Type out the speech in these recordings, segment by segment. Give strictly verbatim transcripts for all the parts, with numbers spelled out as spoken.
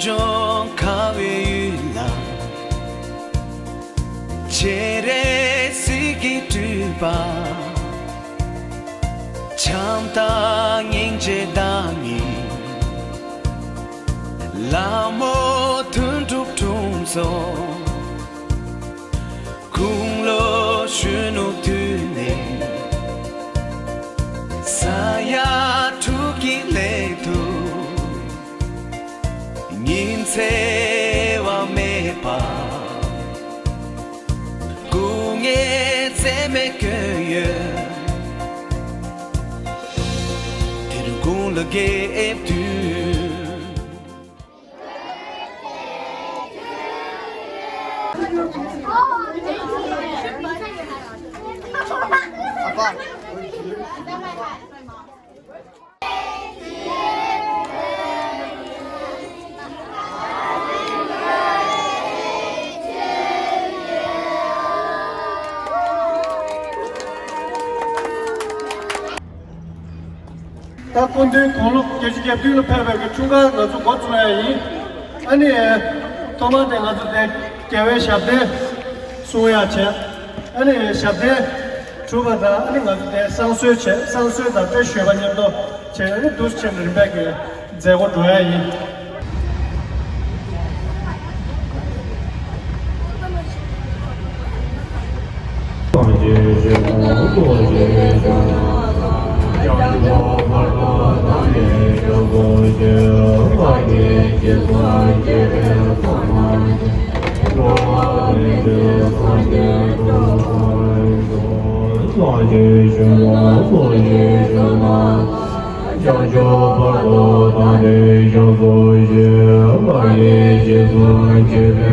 ལྗོངས་ཁ་བའི་ཡུལ་ལ། སྤྱན་རས་གཟིགས་ཀྱི་སྤྲུལ་པ། བྱམས་དང་སྙིང་རྗེ་བདག་ཉིད། ལྷ་མོ་དོན་གྲུབ་དྲུང་འཚོ། དགུང་ལོ་གཞོན་ནུ་དུས་ནས། ས་ཡ་དྲུག་གི་སླད་དུ། ཉིན་འཚེ་བ་མེད་པ། སྐུ་ངལ་འཛེམས་མེད་བསྐྱོན་ཡོད། དེར་དགུང་ལོ་བརྒྱད་དུས། ད་སྐུ་མདུན་དགུང་ལོ་བརྒྱད་ཅུ་གྱ་བདུན་ལ་ཕེབས་པའི་གི་འཁྲུངས་སྐར་ང་ཚོ་འགོ་ཚུགས་ཡ་ཡིན། ཨ་ནི་ཐོག་མ་དེ་ང་ཚོ་དེ་རྒྱལ་བའི་ཞབས་བརྟན་གསུང་ཡ་བྱས། ཨ་ནི་ཞབས་བརྟན་གྲུབ་པ་དང་ཨ་ནི་ང་ཚོ་དེ་བསང་གསོལ་བྱས། བསང་གསོལ་དང་བཀྲ་ཤིས་ཞུ་བ་མཉམ་དུ་བྱས། ཨ་ནི་འདུག་སེ་བྱས་ནས་རིམ་པས་ཀྱི་མཛད་སྒོ་འགྲོ་ཡ་ཡིན། བྱང་ཆུབ་བར་དུ་བདག་ནི་སྐྱབས་སུ་མཆི། བདག་གིས་རྗེས་སུ་བགྱིས་པའི་བསོད་ནམས་ཀྱིས།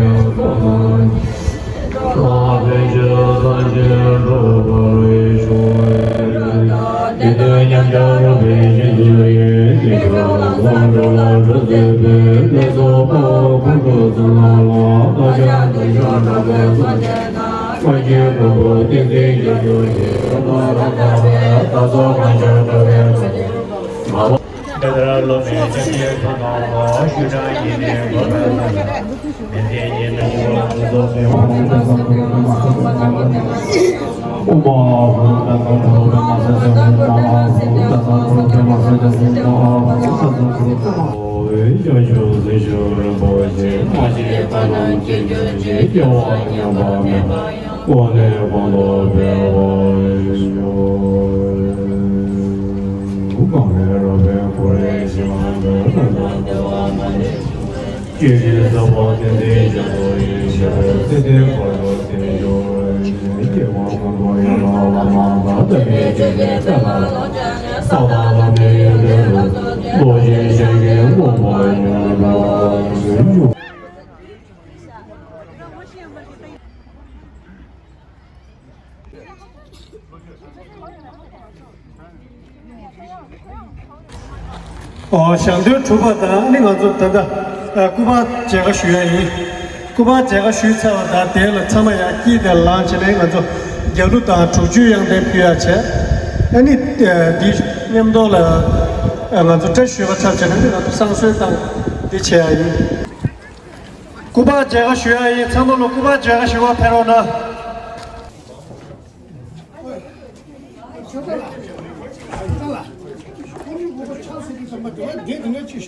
ཐམས་ཅད་སངས་རྒྱས་འགྲུབ་པར་ཤོག། དགེ་འདུན་མཉམ་གཞག་རབ་དཔལ་གཤེགས་སུ་ཡི། དེང་ཕྱིར་ལྷག་པའི་སྒྲུབ་པ་ལ། ཕྱག་འཚལ་ལོ། གོང་ནས་གོང་དུ་འཕེལ་བར་ཤོག། གོང་ནས་རབ་འཕེལ་འཁོར་བའི་ཞིང་ཁམས་དང་། སྐྱེ་འཆི་ཟད་པ་ཏིང་འཛིན་རྒྱ་མཚོ་ཡི། ཞི་བའི་སྲིད་མཐའི་འཁོར་ལོ་བརྟན་གྱུར་ཅིག། སྐྱེ་བ་ཀུན་ཏུ་ཡང་དག་བླ་མ་དང་། དམ་པའི་ཆོས་ཀྱི་བསྟན་པ་ལ། ས་དང་ལམ་ནས་ཡོན་ཏན་དུ། རློབ་ཅིང་གཞན་གྱིས་བསྔོ་བ་ཡང་དག་འབྱུང་། ཨོ། ཞལ་འདོན་གྲུབ་པ་དང་ནི་ང་ཚོ་ད་ལྟ་ཨ་སྐུ་པར་མཇལ་ཁ་ཞུ་ཡ་ཡིན། སྐུ་པར་མཇལ་ཁ་ཞུས་ཚར་བ་དང་དེ་ལ་ཚང་མ་ཡར་དཀྱིལ་དེར་ལངས་བྱས་ནས་ང་ཚོ་རྒྱབ་གླུ་དང་དྲུག་ཅུའི་དབྱངས་ལྡན་ཕུལ་ཡ་བྱས། ཨ་ནི་ཨ་འདིའི་མཉམ་དུ་ལ་ཨ་ང་ཚོ་བཀྲ་ཤིས་ཞུ་བ་ཚར་བྱས་ནས་ནི་ང་ཚོ་བསང་གསོལ་དང་འདི་བྱེད་ཡ་ཡིན། སྐུ་པར་མཇལ་ཁ་ཞུ་ཡ་ཡིན། ཚང་མ་ལོ་སྐུ་པར་མཇལ་ཁ་ཞུ་བར་ཕེབས་རོགས་གནང་། འདི། འདི་བཞག་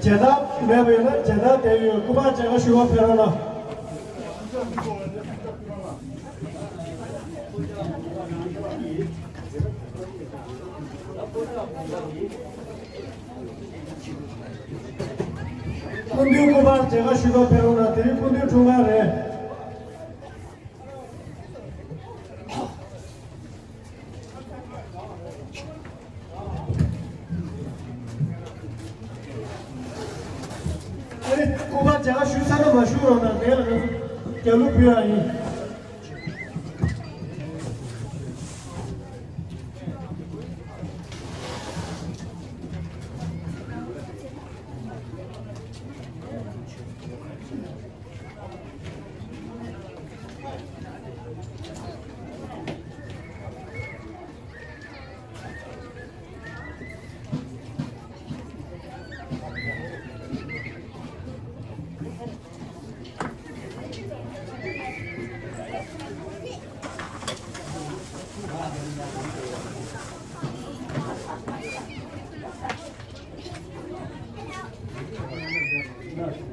མཇལ་དར་མེད་པ་ཡིན་ན་མཇལ་དར་དེ་ཡོད། སྐུ་པར་མཇལ་ཁ་ཞུ་བར་ཕེབས་རོགས་གནང་། སྐུ་མདུན་སྐུ་པར་མཇལ་ཁ་ཞུ་བར་ཕེབས་རོགས་གནང་། དེ་རིང་སྐུ་མདུན་འཁྲུངས་སྐར་རེད། ཨ་ནི་སྐུ་པར་མཇལ་ཁ་ཞུས་ཚར་ན་མར་བཞུགས་རོགས་གནང་། དེ་ལ་ང་ཚོ་རྒྱབ་གླུ་ཕུལ་ཡ་ཡིན། མཇལ་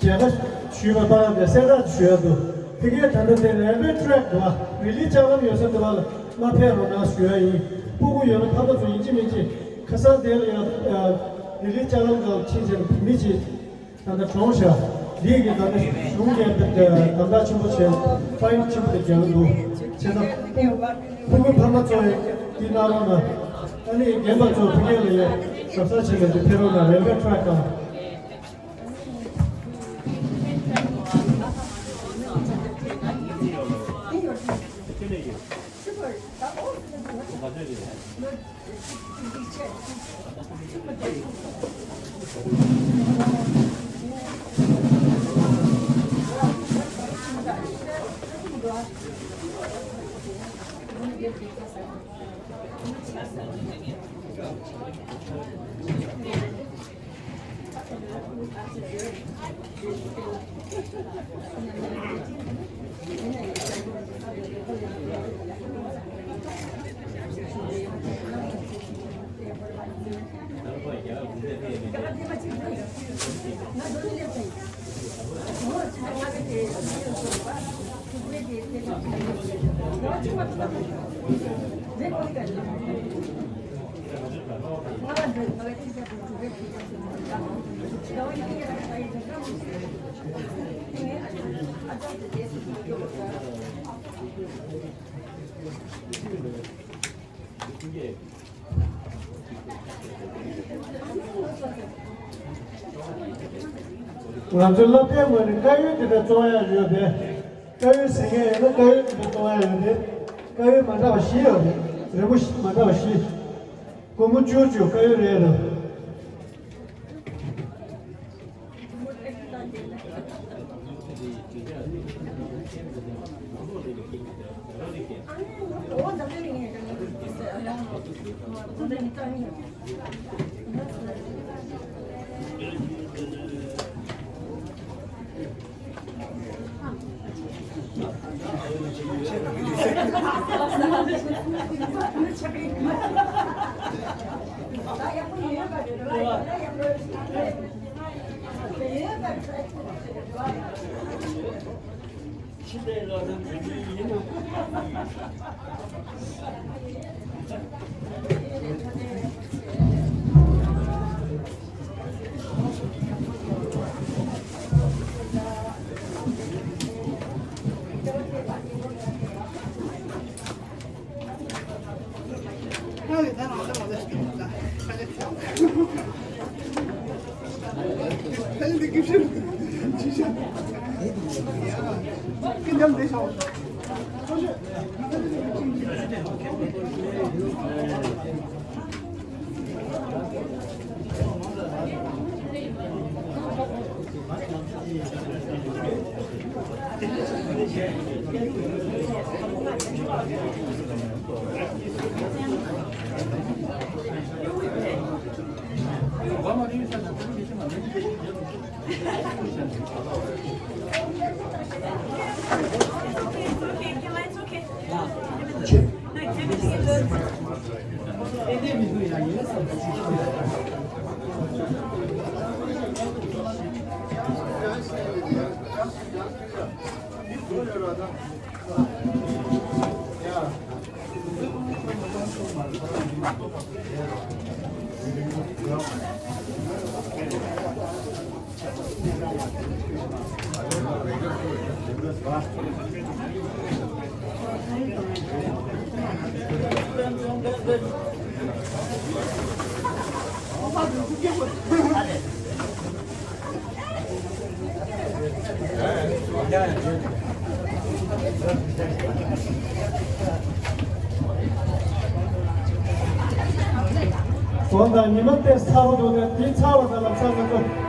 ཁ་ཞུས་པ་ལྟར་ནས་གསལ་བསྒྲགས་ཞུ་ཡ་འདུག་དེ་གའི་ད་ལྟ་དེ་རེལ་ཝེ་ཊེག་འདུག་བ། རི་ལི་ལྕགས་ལམ་ཡོད་ས་འདི་བ་ལ་མ་ཕེབས་རོགས་གནང་ཞུ་ཡ་ཡིན། སྤུ་གུ་ཡོད་ན་ཕ་མ་ཚོ་ཡིན་གཅིག་མིན་གཅིག་ཁ་སང་དེ་ལ་ཡང་རི་ལི་ལྕགས་ལམ་སྒང་ཕྱིན་བྱས་མི་གཅིག་ད་ལྟ་གྲོངས་ཤག་འདི་གི་ད་ལྟ་གཞུང་གིས་དམ་དྲག་ཆེན་པོ་བྱས་ཕ་ཡིན་ཆེན་པོ་དེ་རྒྱག་གི་འདུག་བྱས་ཙང་སྤུ་གུ་ཕ་མ་ཚོ་ཡིས་འདི་གནང་རོགས་གནང་། ཨ་ནི་རྒན་པ་ཚོ་ཕ་གི་ལ་ཡ་གཟབ་གཟབ་བྱས་ནས་འདི་ཕེབས་རོགས་གནང་། རེལ་ཝེ་ཊེག་དང་། ང་ཚོའི་སློབ་གྲྭའི་ངོས་ནས་དཀར་ཡོལ་དེ་འདྲ་བཙོང་ཡག་ཡོད་པས། དཀར་ཡོལ་ཟེར་མཁན་ཡོད་ན་དཀར་ཡོལ་དེ་འདྲ་བཙོང་ཡག་ཡོད་པས། དཀར་ཡོལ་མ་འདྲ་བ་བཞི་ཡོད་རེད། རི་མོ་མ་འདྲ་བ་བཞི། སྒོར་མོ་བཅུ་བཅུ་དཀར་ཡོལ་རེ་རེ། དགོང་དག་ཉི་མ་དེ་ཚ་པོ་འདུག་ནས་དེ་ཚ་བ་དང་ལམ་སང་ང་ཚོ།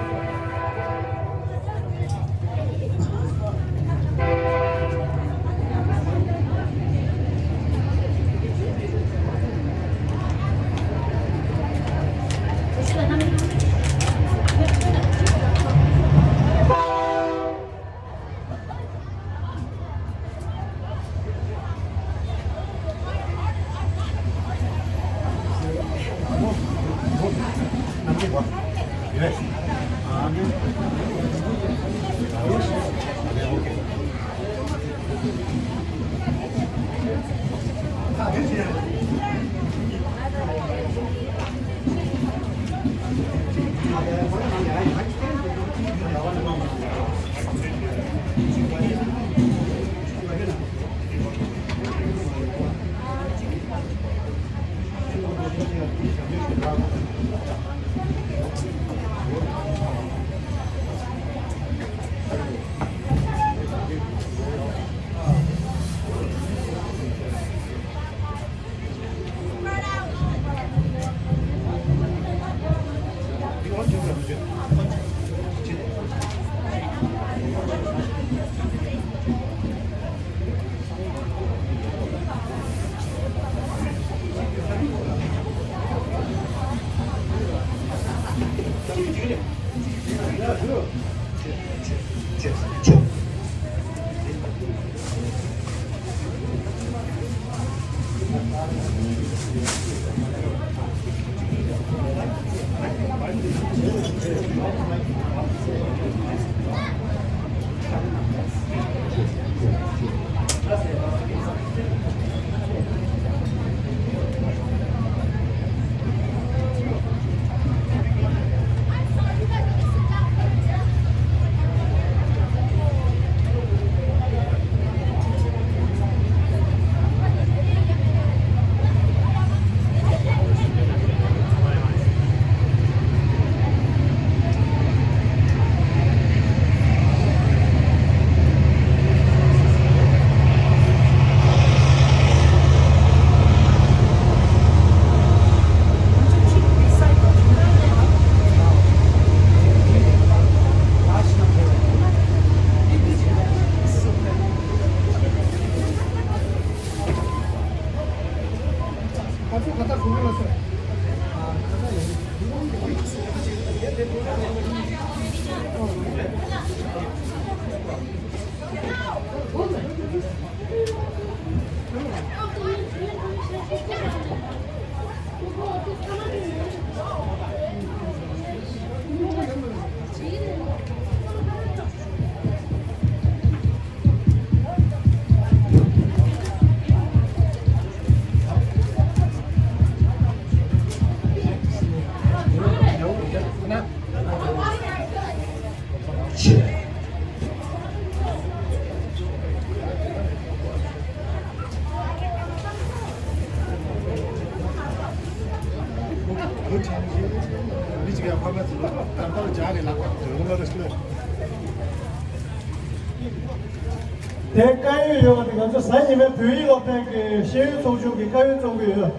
དེ་བཀའ་ཡོད་ཡོད་པ་དེ་ང་ཚོ་གཟའ་ཉི་མའི་བོད་ཡིག་སློབ་ཚན་གྱི་ཤེས་ཡོན་ཚོགས་ཆུང་གི་བཀའ་ཡོད་ཚོགས་ཀྱི་ཡོད།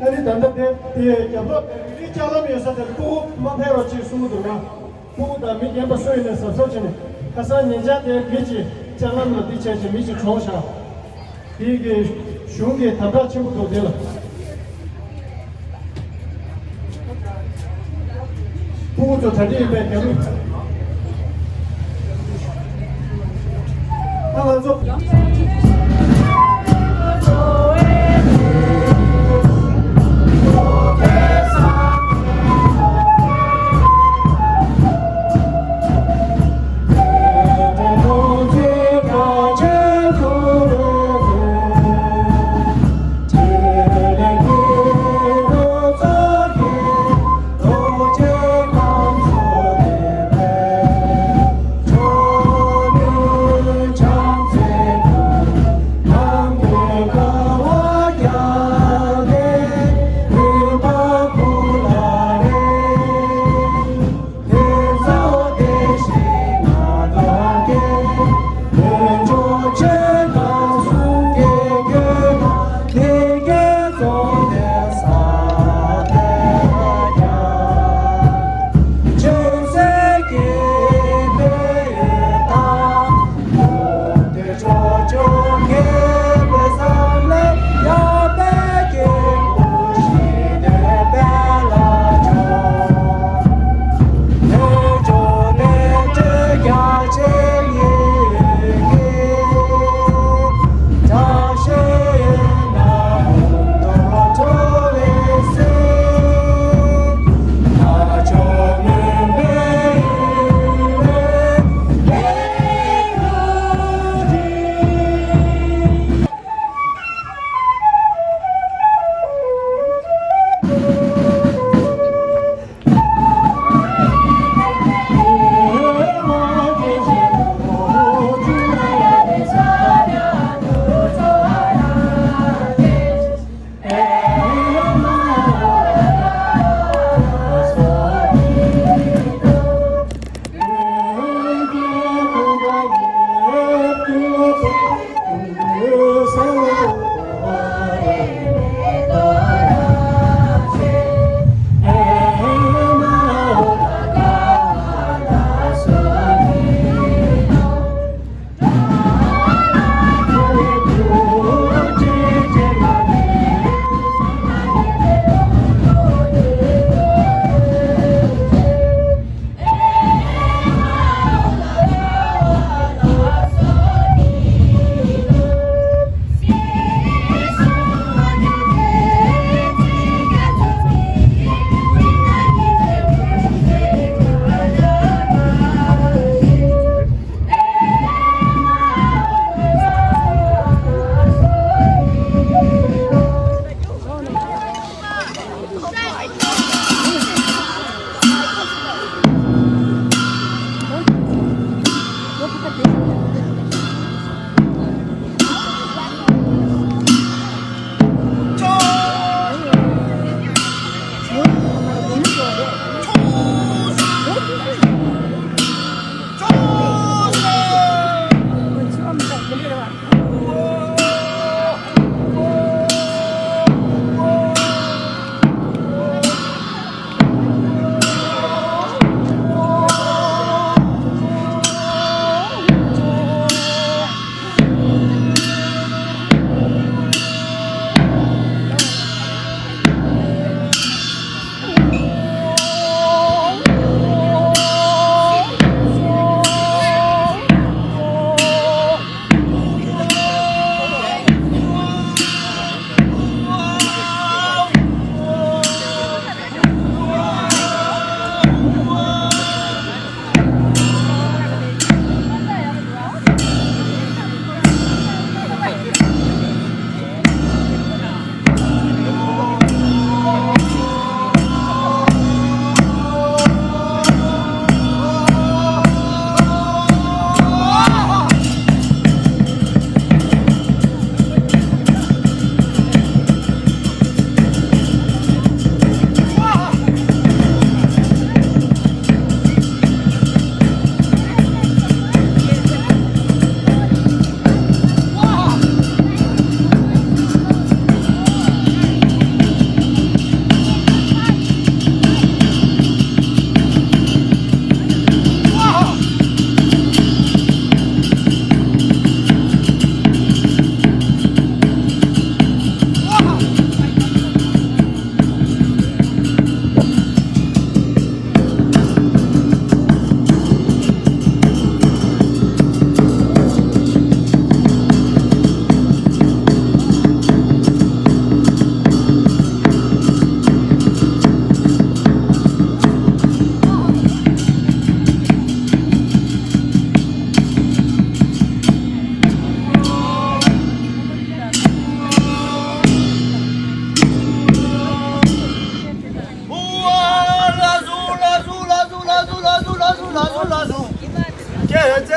ཨ་ནི་ད་ལྟ་དེ་དེ་རྒྱབ་ལོགས་དེ་རི་ལྕགས་ལམ་ཡོད་ས་དེར་ཕྲུ་གུ་མ་ཕེབས་རོགས་ཅེས་གསུང་གི་འདུག་ན། ཕྲུ་གུ་དང་མི་རྒན་པ་སུ་ཡིན་ནའི་གཟབ་གཟབ་བྱས་ནས། ཁ་སང་ཉེ་ཆར་དེ་མི་གཅིག་ལྕགས་ལམ་ལ་འདི་བྱས་བྱས་མི་གཅིག་གྲོངས་ཤག་དེ་གི་གཞུང་གི་དམ་དྲག་ཆེན་པོ་འདུག་དེ་ལ། ཁོང་ཚོ་གྲ་སྒྲིག་ཡིན་པའི་རྒྱ་མི། ད་ང་ཚོ།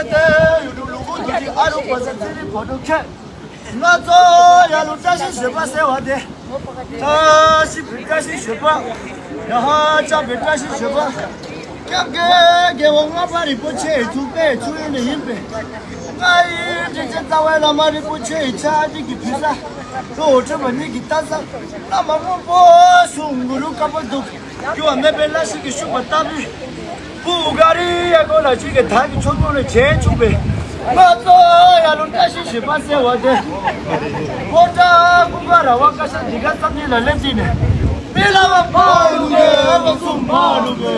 ཏེ་ཡུལ་དུ་ལུ་གུ་དུ་ཅི་ཨ་རུ་པ་ས་ཚེ་རི་བོ་དུ་ཁྱེད། ང་ཚོ་ཡ་ལུ་བཀྲ་ཤིས་བཞད་པ་ཟེར་བ་དེ། བཀྲ་ཤིས་བུ་བཀྲ་ཤིས་བཞད་པ། ཡ་ཧ་ཅག་པའི་བཀྲ་ཤིས་བཞད་པ། སྐྱབས་རྗེ་རྒྱལ་བ་ལྔ་པ་རིན་པོ་ཆེ་ཡི་ཐུགས་པའི་ཆུ་ཡིན་ནི་ཡིན་པས། ང་ཡི་དྲིན་ཅན་རྩ་བའི་བླ་མ་རིན་པོ་ཆེ་ཡི་ཕྱག་རྒྱ་གི་ཕུལ་ས། གཙོ་བོ་ཁྲི་པ་ཉིད་ཀྱི་ལྟ་ས། བླ་མ་སྔོན་པོ་གསུང་གུ་རུ་བཀའ་པོད་དུ། འགྱུར་བ་མེད་པའི་བླ་ཞིག་གིས་ཞུས་པ་ལྟ་བུའི། བུ་ག་རི་ཡ་གོ་ལ་ཅིག་གི་ཐང་གི་ཆོ་གོ་ལ་བྱེད་བཅུག་པའི། ང་ཚོ་ཡ་ལུ་བཀྲ་ཤིས་བཞད་པ་ཟེར་བ་དེ། ཕོ་བྲང་ཀུན་དགའ་ར་བ་བཀའ་ཤག་འདི་ག་ཙམ་ཉིད་ལ་སླེབས་ཅིག་ནས། མི་ལ་བ་ཕ་ལུ་གེ་ཨ་བ་སུ་མ་ལུ་གེ།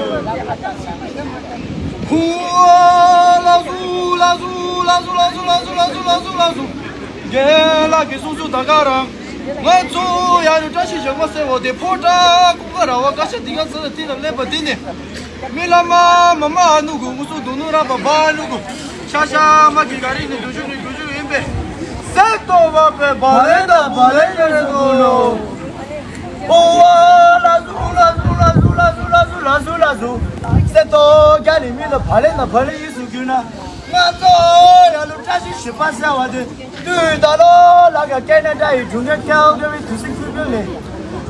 ཧུ་ཨ་ལ་སུ་ལ་སུ་ལ་སུ་ལ་སུ། རྒན་ལགས་ཀྱི་གསུང་གསུང་ད་ག་རང་། ང་ཚོ་ཡ་ལུ་བཀྲ་ཤིས་བཞད་པ་ཟེར་བ་དེ་ཕོ་བྲང་ཀུན་དགའ་ར་བ་བཀའ་ཤག་འདི་ག་ཙམ་ལ་དེ་ལ་སླེབས་པ་དེ་ནས། མི་ལ་མ་མ་མ་ཨ་ནུ་གུ་ངུ་སུ་དུ་ནུ་ར་པ་བ་ཨ་ནུ་གུ། ཤ་ཤ་མ་གི་ག་རི་ནི་དུ་ཞུ་ནི་དུ་ཞུ་ཡིན་པས། སེ་ཏོ་བ་པེ་བ་ལེ་ད་བ་ལེ་ཡེ་སུ་གུ་ལོ། ཨོ་ཝ་ལ་ཟུ་ལ་ཟུ་ལ་ཟུ། སེ་ཏོ་རྒྱ་ནི་མི་ལ་བ་ལེ་ན་བ་ལེ་ཡེ་སུ་གུ་ན། ང་ཚོ་ཡ་ལུ་བཀྲ་ཤིས་བཞད་པ་ཟེར་བ་དེ། དུས་ད་ལོ་ལ་ག་ཀེ་ན་ཌ་ཡི་དྲུང་འགྲན་ཀལ་ཀ་རི་དུས་ཚིགས་བཅུ་བདུན་ལས།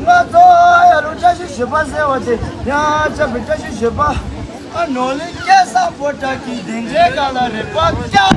ང་ཚོ་ཡ་ལུ་བཀྲ་ཤིས་བཞད་པ་ཟེར་བ་དེ་ཡང་ཆབ་པའི་བཀྲ་ཤིས་བཞད་པ། ཨ་ནོ་ལི་སྐལ་བཟང་ཕོ་བྲང་གི་གདན་འདྲེན་སྒང་ལ་རེ་བ་རྒྱག་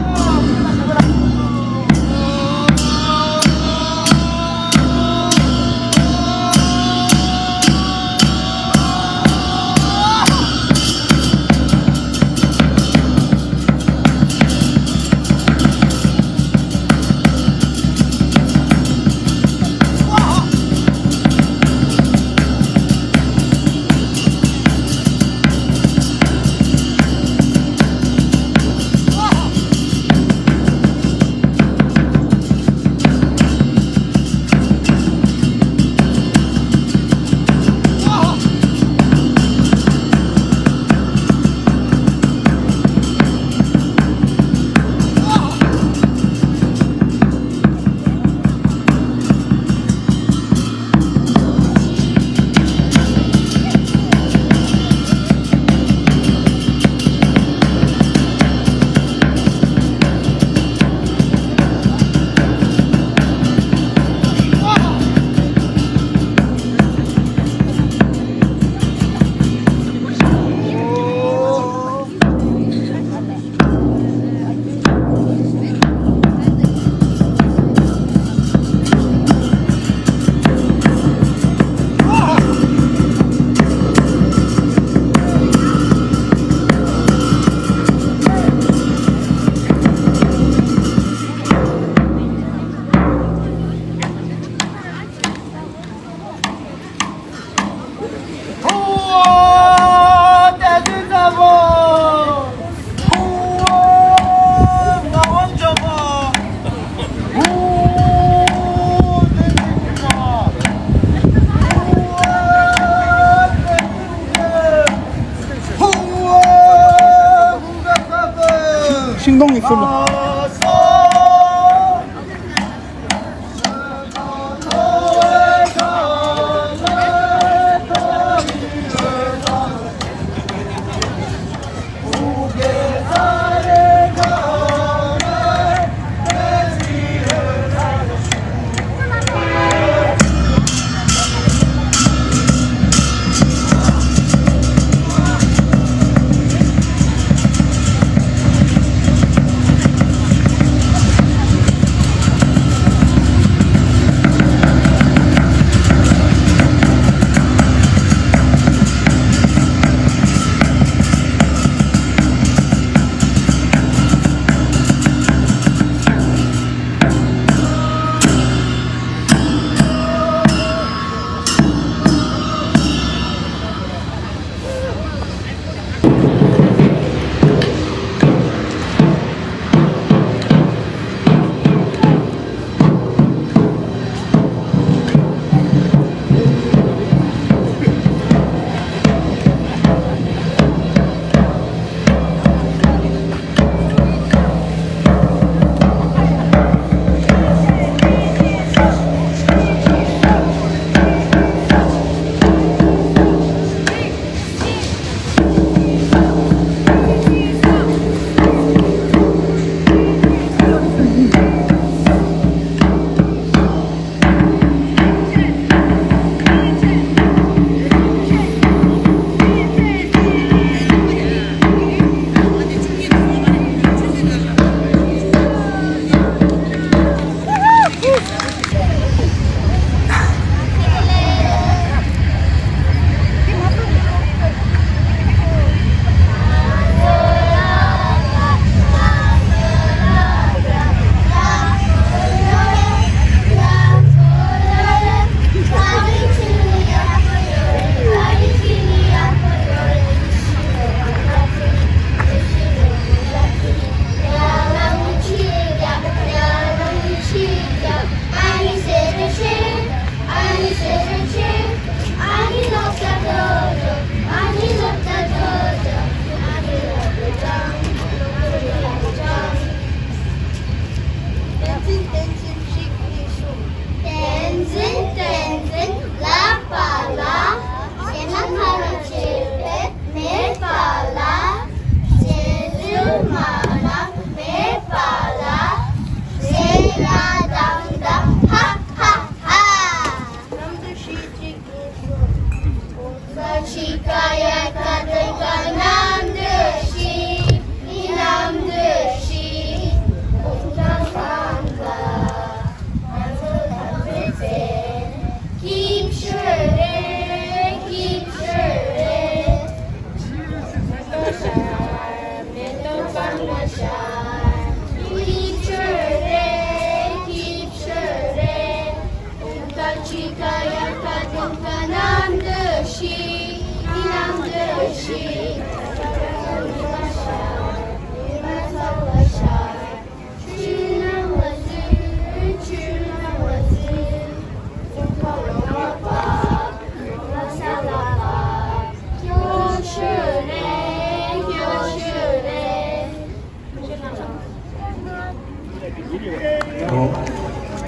ཤིང་སྡོང་གི་ཚུལ་ལ།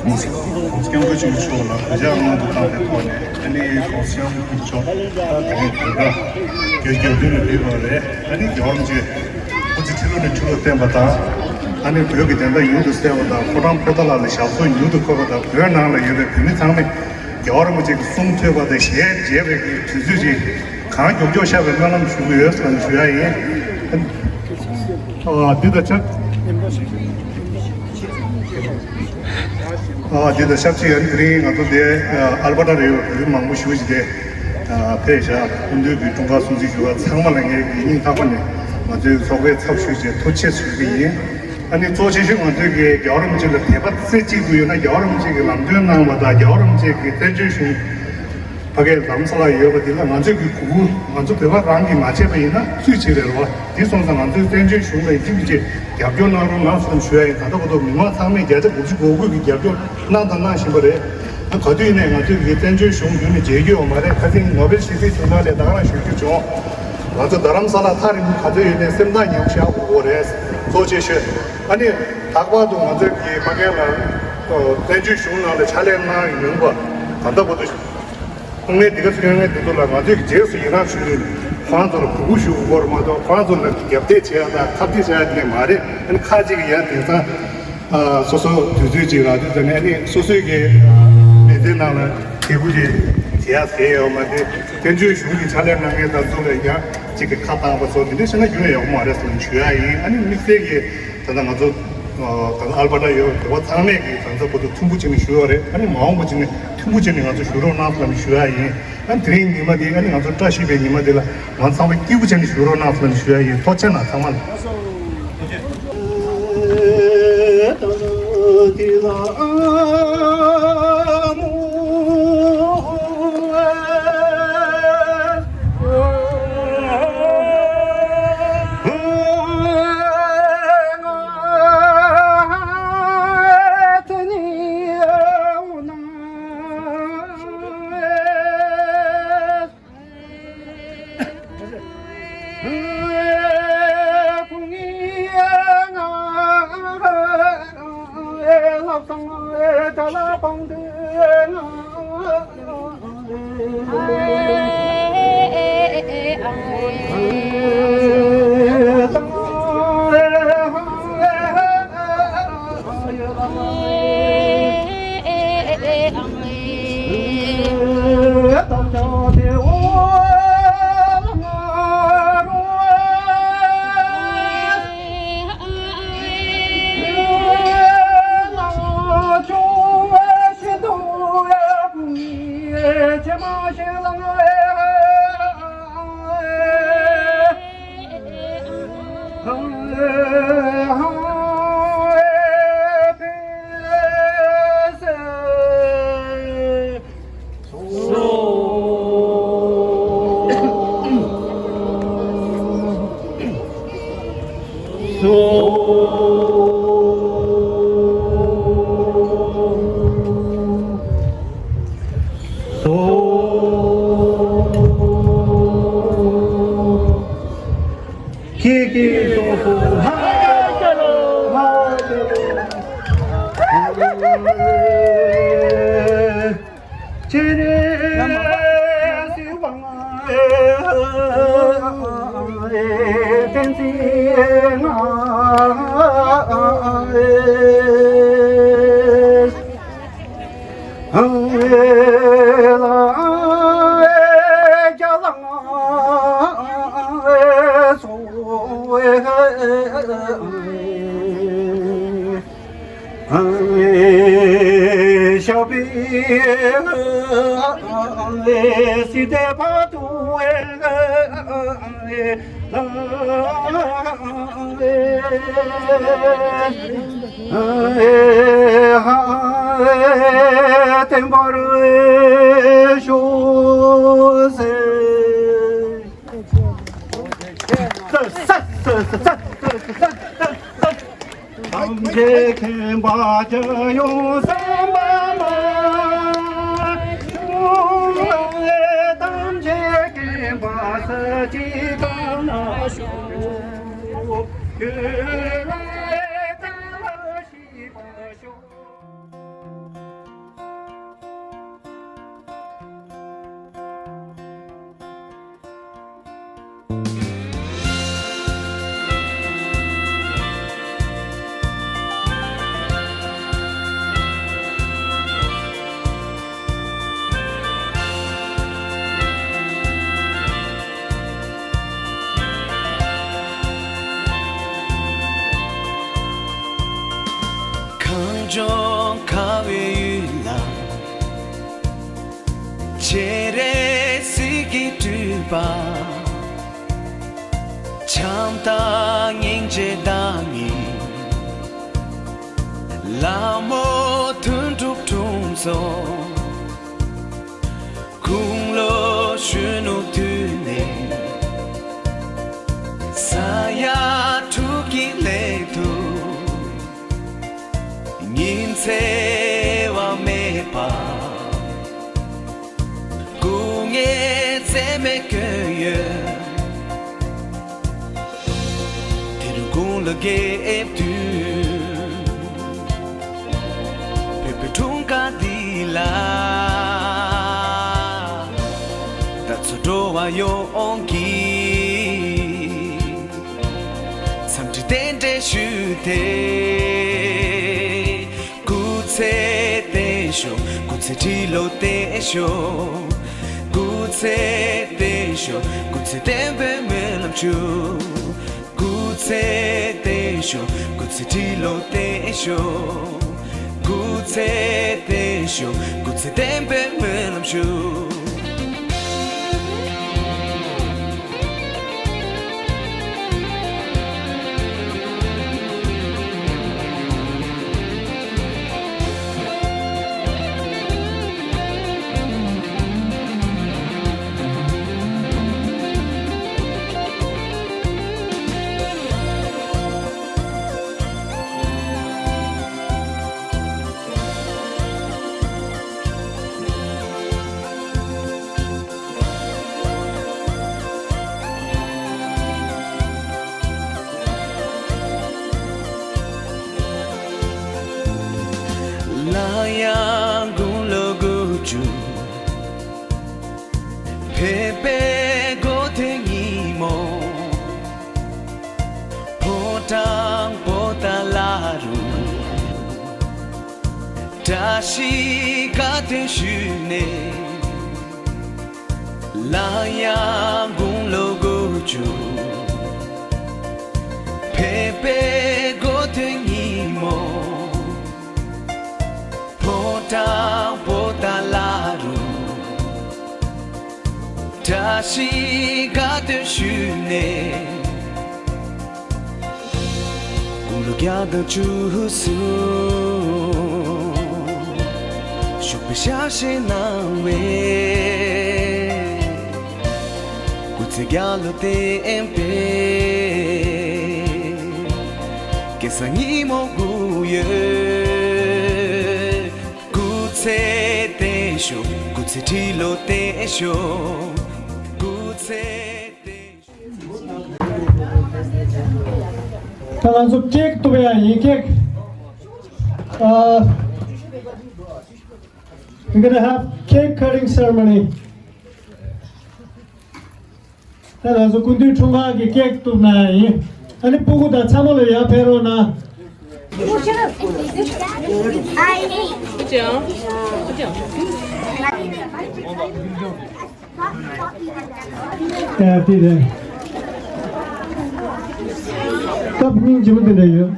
ཨོ། སྐྱབས་མགོན་ཆེན་པོ་མཆོག་ལ་གུས་ཕྱག་སྔོན་དུ་བཏང་བའི་ཐོག་ནས། ཨ་ནི་༸གོང་ས་༸སྐྱབས་མགོན་ཆེན་པོ་མཆོག་ད་དེ་རིང་བོད་པ་རྒྱལ་རྒྱལ་སྟོན་ལ་ཕེབས་པ་རེད། ཨ་ནི་རྒྱལ་བ་རིན་པོ་ཆེ་སྐུ་ཚེ་ཁྲི་ལོ་ནས་ཁྲི་ལོ་བརྟན་པ་དང་། ཨ་ནི་བོད་ཀྱི་བདེན་མཐའ་མྱུར་དུ་གསལ་བ་དང་། ཕོ་བྲང་པོ་ཏཱ་ལ་ལ་ཞབས་སོར་མྱུར་དུ་འཁོད་པ་དང་། བོད་ནང་ལ་ཡོད་པའི་བོད་མི་ཚང་མས་རྒྱལ་བ་རིན་པོ་ཆེ་གི་གསུང་ཐོས་པ་དང་ཞལ་མཇལ་བའི་གི་དུས་ཚོད་ཅིག་གང་མགྱོགས་མགྱོགས་ཤར་བའི་སྨོན་ལམ་ཞུ་གི་ཡོད་ཟེར་ནས་ཞུ་ཡ་ཡིན། ཨ། འདི་དང་ཆབས། ཨ། འདི་དང་ཆབས་ཅིག་ཨ་ནི་དེ་རིང་ང་ཚོ་འདི་ཨ་ཨལ་བྷར་ཊ་ལ་ཡོད་པའི་བོད་མི་མང་པོ་ཞེ་པོ་ཅིག་དེ་ཨ་ཕེབས་བཞག་སྐུ་མདུན་གྱི་འཁྲུངས་སྐར་སྲུང་བརྩི་ཞུ་བ་ཚང་མ་ལ་ངས་ཡིད་སྙིང་ཐག་པ་ནས་ང་ཚོའི་ཚོགས་པའི་ཚབ་ཞུས་བྱས་ཐུགས་རྗེ་ཆེ་ཞུ་གི་ཡིན། ཨ་ནི་གཙོ་ཆེ་ཤོས་ང་ཚོས་ཀྱི་རྒྱལ་བ་རིན་པོ་ཆེ་ལ་དད་པ་རྩེ་གཅིག་ཏུ་ཡོད་ན། རྒྱལ་བ་རིན་པོ་ཆེ་གིས་ལམ་སྟོན་གནང་བ་དང་། རྒྱལ་བ་རིན་པོ་ཆེ་གིས་བཙན་བྱོལ་གཞུང་ཕ་གིའི་རྡ་རམ་ས་ལར་ཡོད་པ་འདི་ལ་ང་ཚོས་ཀྱི་གུས་བཀུར། ང་ཚོ་བོད་པ་རང་གིས་མ་བྱས་པ་ཡིན་ན་སུས་བྱེད་པ་རེད་བ། དེ་སོང་ཙང་ང་ཚོས་བཙན་བྱོལ་གཞུང་ལ་ཡིན་གཅིག་མིན་གཅིག་རྒྱབ་སྐྱོར་གནང་རོགས་གནང་ཟེར་ཞུ་ཡ་ཡིན། ད་ལྟ་བར་དུ་མི་མང་ཚང་མས་བརྒྱ་ཆ་དགུ་བཅུ་གོ་དགུ་གི་རྒྱབ་སྐྱོར་གནང་དང་གནང་བཞིན་པ་རེད། ད་ག་དུས་ཡིན་ནའི་ང་ཚོས་ཀྱི་བཙན་བྱོལ་གཞུང་བརྒྱུད་ནས་མཇལ་རྒྱུ་ཡོད་མ་རེད། ཁ་སང་ནོ་བེལ་ཞི་བདེའི་ཐུགས་སྣང་ལས་ད་ག་རང་ཞུ་རྒྱུ་བྱུང་། ང་ཚོ་རྡ་རམ་ས་ལ་ཐག་རིང་པོ་ག་ཚོད་ཡོད་ནའི་སེམས་ཐག་ཉེ་པོ་བཞག་དགོས་ཀྱི་རེད། གཙོ་ཆེ་ཤོས། ཨ་ནི་ལྷག་པར་དུ་ང་ཚོས་ཀྱི་ཕ་གིར་ལ་བཙན་བྱོལ་གཞུང་ནང་ལ་ཕྱག་ལས་གནང་ཡོང་བ་ད་ལྟ་བར་དུ། ཁོང་ནས་འདི་ག་ཚོད་ཡོང་ངེས་འདི་ཚོ་ལ་ང་ཚོས་ཀྱི་རྗེས་སུ་ཡི་རང་ཞུས་ནས་ཁོང་ཚོར་གུས་བཀུར་ཞུ་དགོས་པ་མ་གཏོགས། ཁོང་ཚོ་ལ་རྒྱབ་གཏད་བྱེད་ཡ་དང་ཁ་གཏད་བྱེད་ཡ་དེ་མ་རེད། ཨ་ནི་ཁ་ཅིག་གིས་ཡང་དེང་སང་ཨ་སོ་སོ་དུས་ཚོད་ཅིག་རག་དུས་ཙམ་ནས་ཨ་ནི་སོ་སོའི་གི་ཨ་མི་ཚེ་ནང་ལ་དེ་གུ་ཅིག་བྱེད་ཡ་ཟེར་ཡོད་མ་རེད། བཙན་བྱོལ་གཞུང་གི་ཕྱག་ལས་གནང་མཁན་དང་ཚོ་ལ་ཡང་ཅིག་གི་ཁ་བཏང་པ་སོགས་དེ་འདྲ་བྱས་ན་རྒྱུན་ཡོག་མ་རེད་ཟེར་ནས་ཞུ་ཡ་ཡིན། ཨ་ནི་དམིགས་བསལ་གྱི་ད་ལྟ་ང་ཚོ་ད་ལྟ་ཨལ་བྷར་ཊ་ཡོད་པའི་བོད་པ་ཚང་མས་ཀྱི་ད་ལྟ་བར་དུ་མཐུན་པོ་བྱས་ནས་ཞུ་ཡོད་རེད། ཨ་ནི་མ་འོངས་པ་བྱས་ནས་མཐུན་པོ་བྱས་ནས་ང་ཚོ་ཞུ་རོགས་གནང་ཟེར་ནས་ཞུ་ཡ་ཡིན། ཨ་ནི་དེ་རིང་ཉི་མ་འདི་ཨ་ནི་ང་ཚོ་བཀྲ་ཤིས་པའི་ཉི་མ་འདི་ལ་ང་ཚང་མ་སྐྱིད་པོ་བྱས་ནས་ཞུ་རོགས་གནང་ཟེར་ནས་ཞུ་ཡ་ཡིན། ཐུགས་རྗེ་ཆེ་གནང་ཚང་མ་ལ། ཁྱེད་ཀྱིས་སོ་སོ་ལྷ་ལྷ་ཅེ་རེ་སི་བང་བསྟན་འཛིན་ང་། ཐམས་ཅད་མཁྱེན་པ་སྤྱི་ཡོངས་བསམ་པ་མ་བྱུང་ལ། ཐམས་ཅད་མཁྱེན་པ་སུ་གཅིག་གང་ན་བཞུགས། ཁྱོད་ལ་ལྟ་བ་ཤེས་པ་ཤོག། གངས་ལྗོངས་ཁ་བའི་ཡུལ་ལ། སྤྱན་རས་གཟིགས་ཀྱིས་སྤྲུལ་པ། བྱམས་དང་སྙིང་རྗེ་དང་ནི། ལྷ་མོ་དོན་གྲུབ་འཁྲུངས་སོ། དགུང་ལོ་གཞོན་ནུ་དུས་ནས། ས་ཡ་དྲུག་གི་སླད་དུ། ཉིན་འཚེ་བ་མེད་པ། སྐུ་ངལ་འཛེམས་མེད་བསྐྱོན་ཡོད། དེ་རུ་དགུང་ལོ་བརྒྱད་དུས། བོད་པའི་འཁྲུངས་སྐར་འདི་ལ། ད་ཚོ་འགྲོ་བ་ཡོངས་ཀྱིས། འཚམས་འདྲི་རྟེན་འབྲེལ་ཞུས་ཏེ། སྐུ་ཚེ་བརྟན་ཤོག། སྐུ་ཚེ་ཁྲི་ལོ་བརྟན་ཤོག། སྐུ་ཚེ་བརྟན་ཤོག། སྐུ་ཚེ་བརྟན་པའི་སྨོན་ལམ་ཞུ། སྐུ་ཚེ་བརྟན་ཤོག། སྐུ་ཚེ་ཁྲི་ལོ་བརྟན་ཤོག། སྐུ་ཚེ་བརྟན་ཤོག། སྐུ་ཚེ་བརྟན་པའི་སྨོན་ལམ་ཞུ། སླར་ཡང་དགུང་ལོ་དགུ་བཅུ། ཕེབས་པའི་འགོ་སྟོད་ཉིན་མོ། ཕོ་བྲང་པོ་ཏཱ་ལ་རུ། བཀྲ་ཤིས་དགའ་སྟོན་ཞུས་ནས། སླར་ཡང་དགུང་ལོ་དགུ་བཅུ། ཕེབས་པའི་འགོ་སྟོད་ཉིན་མོ། ཕོ་བྲང་པོ་ཏཱ་ལ་རུ། བཀྲ་ཤིས་དགའ་སྟོན་ཞུས་ནས། དགུང་ལོ་བརྒྱ་དང་བཅུ་གསུམ། བཞུགས་པའི་ཞབས་ཕྱི་གནང་བས། སྐུ་ཚེ་བརྒྱ་ལོ་བརྟན་པའི། སྐལ་བཟང་ཉིན་མོ་དགུང་ཡོད། སྐུ་ཚེ་བརྟན་ཤོག། སྐུ་ཚེ་ཁྲི་ལོ་བརྟན་ཤོག། སྐུ་ཚེ་བརྟན་ཤོག། ད་ང་ཚོ་ཀེག་གཏུབ་ཡ་ཡིན། ཀེག་ཨ། We're gonna have cake cutting ceremony. ད་ང་ཚོ་སྐུ་མདུན་འཁྲུངས་སྐར་གྱི་ཀེག་གཏུབ་ན་ཡིན། ཨ་ནི་སྤུ་གུ་དང་ཚ་མོ་ལ་ཡར་ཕེབས་རོགས་གནང་། ཨ་དེ་རེད། སྐབས་སྙིང་རྗེ་མོ་དེ་འདྲ་ཡོད།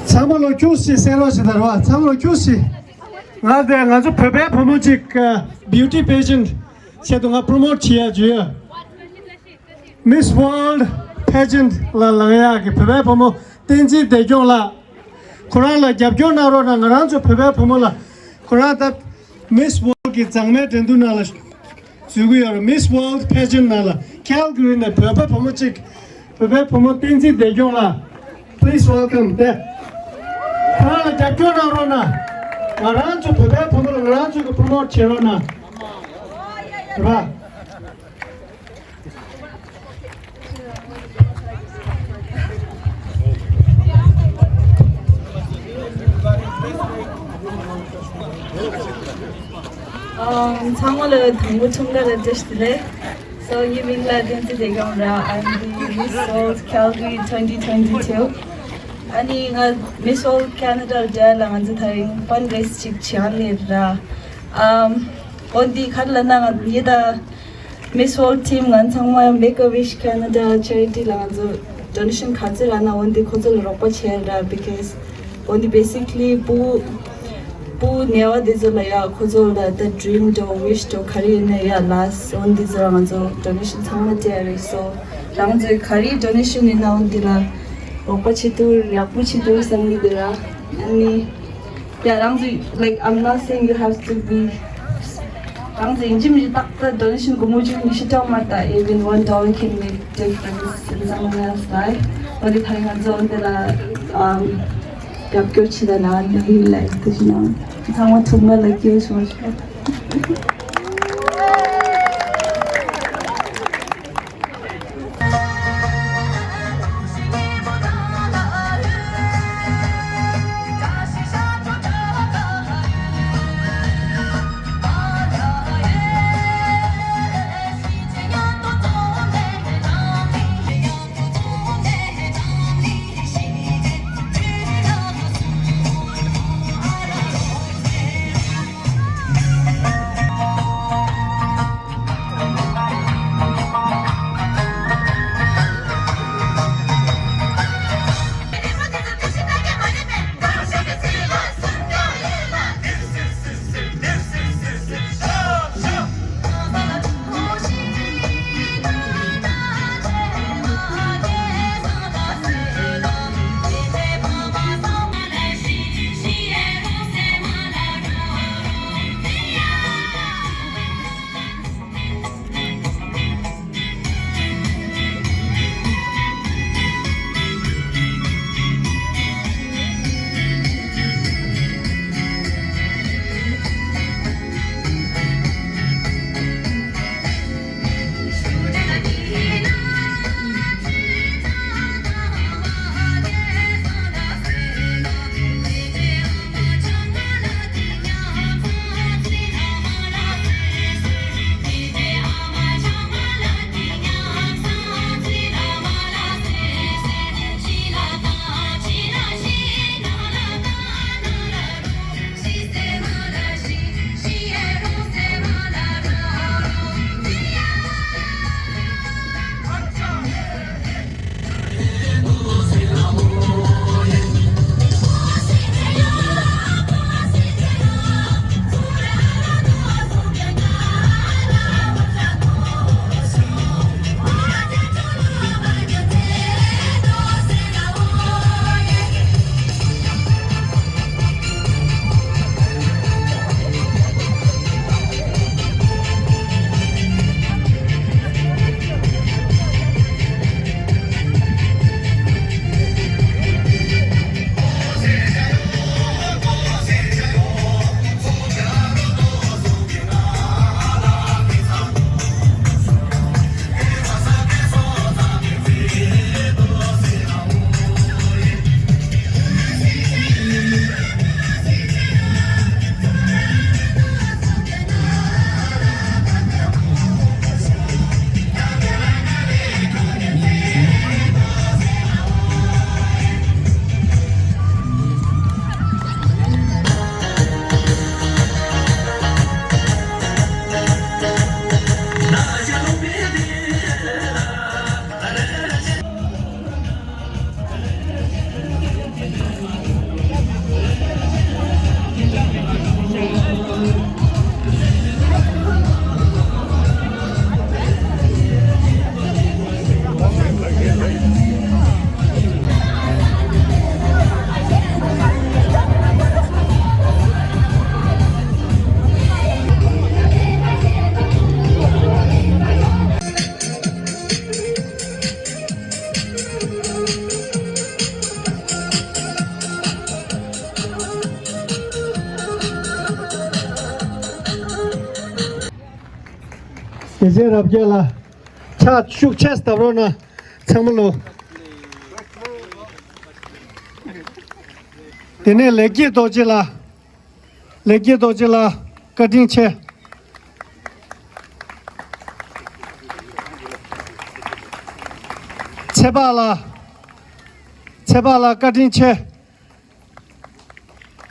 ཚང་མ་ལོ་ཁྱུག་ཞིག་གསན་རོགས་ཞེས་དར་བ། ཚང་མ་ལོ་ཁྱུག་ཞིག་ང་དེ་ང་ཚོ་བོད་པའི་བུ་མོ་གཅིག་beauty pageant ཆེད་དུ་ང་promote བྱེད་ཡ་བརྗོད་ཡ། Miss World Pageant ལ་ལངས་ཡག་གི་བོད་པའི་བུ་མོ་བསྟན་འཛིན་བདེ་སྐྱོང་ལགས། ཁོ་རང་ལ་རྒྱབ་སྐྱོར་གནང་རོགས་གནང་། ང་རང་ཚོ་བོད་པའི་བུ་མོ་ལ། ཁོ་རང་ད་Miss World གི་མཛངས་མའི་འགྲན་བསྡུར་ནང་ལ་འཛུལ་གྱི་ཡོད་རེད། Miss World Pageant ནང་ལ། Calgary ནས་བོད་པ་བུ་མོ་གཅིག་བོད་པའི་བུ་མོ་བསྟན་འཛིན་བདེ་སྐྱོང་ལགས། Please welcome དེ། ཁོ་རང་ལ་རྒྱབ་སྐྱོར་གནང་རོགས་གནང་། ང་རང་ཚོ་བོད་པའི་བུ་མོ་ལ་ང་རང་ཚོ་གི་promote བྱེད་རོགས་གནང་། རེད་པ། ཨམ། ཚང་མ་ལ་དང་པོ་འཁྲུངས་སྐར་ལ་བཀྲ་ཤིས་བདེ་ལེགས། So ངའི་མིང་ལ་བསྟན་འཛིན་བདེ་སྐྱོང་ར། I'm the Miss World Calgary twenty twenty-two. ཨ་ནི་ང་Miss World Canada ལ་ང་ཚོ་དེ་རིང་fundraise ཅིག་བྱེད་ཡ་ལས་ར། ཨམ། འོ་འདི་ག་རེ་ལབ་ན་ང་ངེད་ད་Miss World team ང་ཚང་མ་Make a Wish Canada charity ལ་ང་ཚོ་donation ག་ཚོད་ལབ་ན་འོ་འདི་ཁོ་ཚོ་ལ་རོགས་པ་བྱས་ར། Because འོ་འདི་basically བུ་བུ་ནད་པ་འདི་ཚོ་ལ་ཡ་ཁོ་ཚོ་ལ་ད་dream དང་wish དང་ག་རེ་ཡིན་ན་ཡ་last འོ་འདི་ཚོ་ལ་ང་ཚོ་donation ཚང་མ་སྤྲད་རེད། So རང་ཚོས་ག་རེ་donation ཡིན་ན་འོ་འདི་ལ་རོགས་པ་བྱེད་ཐུབ་ཡག་པོ་བྱེད་ཐུབ་བསམ་གྱི་འདུག་ར། ཨ་ནི། Yeah, རང་ཚོས་like I'm not saying you have to be རང་ཚོ་ཡིན་གཅིག་མིན་གཅིག་ཏག་ཏག་donation སྒོར་མོ་བཅུ་ཉི་ཤུ་སྤྲད་མ་ད། Even one dollar can make difference in someone else's life. འོ་དེ་ད་ང་ཚོ་འོ་དེ་ལ་um རྒྱབ་སྐྱོར་བྱེད་ད་ན་ནི་like དེ་བཞིན་ཡང་ཚང་མ་ཐུགས་མ་ལ་སྐྱིད་པོ་བྱུང་བ། དགེ་ཆེན་རབ་རྒྱས་ལགས། ཕྱག་ཤུགས་ཆེ་བརྡབ་རོགས་གནང་། ཚང་མ་ལོ། དེ་ནས་ལེགས་སྐྱེས་རྡོ་རྗེ་ལགས། ལེགས་སྐྱེས་རྡོ་རྗེ་ལགས། བཀའ་དྲིན་ཆེ། ཚེ་དཔག་ལགས། ཚེ་དཔག་ལགས། བཀའ་དྲིན་ཆེ།